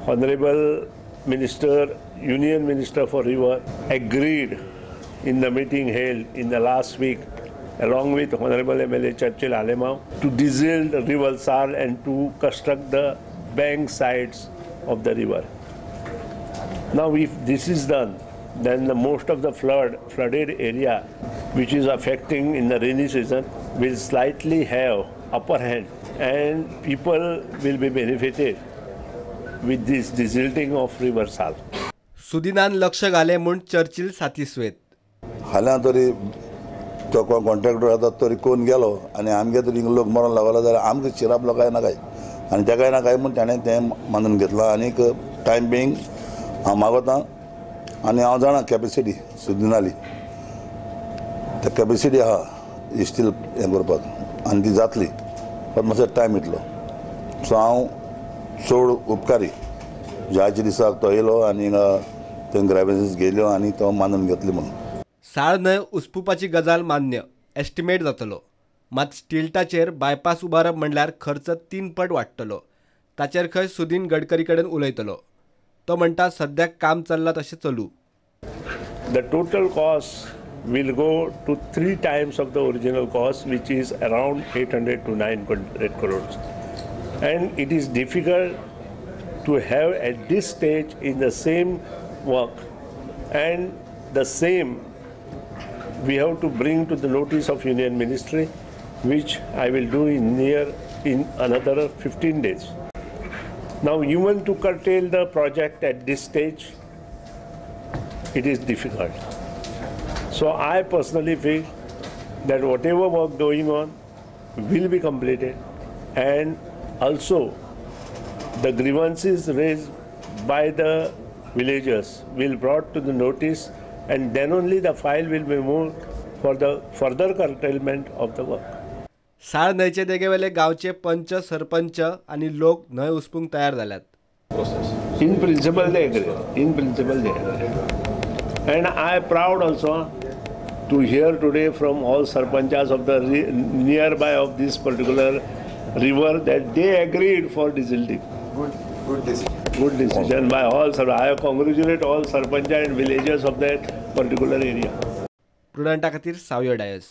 Honorable Minister, Union Minister for River agreed in the meeting held in the last week along with Honorable MLA Churchill Alemao to desilt the river Sal and to construct the bank sides of the river. Now if this is done, then the most of the flooded area which is affecting in the rainy season will slightly have upper hand and people will be benefited with this desilting of river Sal. सुदिनान लक्ष घालें म्हूण Churchill सातिस्वेत. हाल्यां तरी तो contractor आतां तरी कोण गेलो आनी आमगे तरी लोक मरोन लागलो जाल्यार आमकां शिराप लोकांय नाकाय आनी तेकाय नाकाय म्हूण ताणें तें मानून घेतलां. आनीक टायम बिंग हांव मागोता आनी हांव जाणा कॅपेसिटी सुदिनाली त्या कॅपेसिटी आहा स्टील हें करपाक आनी ती जातली, पण मातसो टायम येतलो. सो हांव चड उपकारी ज्याच्या दिसाक तो येयलो आनी थंय ग्रायवन्सीस गेल्यो आनी तो मानून घेतली म्हणून. साळ न्हंय उसपुपाची गजाल मान्य, एस्टिमेट जातलो, मात स्टिल्टाचेर बायपास उबारप म्हणल्यार खर्च 3 पट वाडटलो. ताचेर खंय सुदीन गडकरी कडेन उलयतलो. तो म्हणटा सद्याक काम चल्लां तशें चलू. The total cost will go to 3 times of the original cost, which is around 800 to 900 crores. And it is difficult to have at this stage in the same work, and the same we have to bring to the notice of Union Ministry, which I will do in another 15 days. Now, even to curtail the project at this stage, it is difficult. So I personally feel that whatever work going on will be completed, and also the grievances raised by the villagers will brought to the notice, and then only the file will be moved for the further curtailment of the work. साळ न्हंयचे देगेवेले गांवचे पंच, सरपंच आनी लोक न्हंय उसपूंक तयार जाल्यात. In principle they agree. In principle they agree. And I am proud also to hear today from all sarpanchas of the nearby of this particular river that they agreed for desilting. Good decision. Good decision by all. I congratulate all sarpancha and villagers of that particular area. प्रुडंटा खातीर सावयो डायस.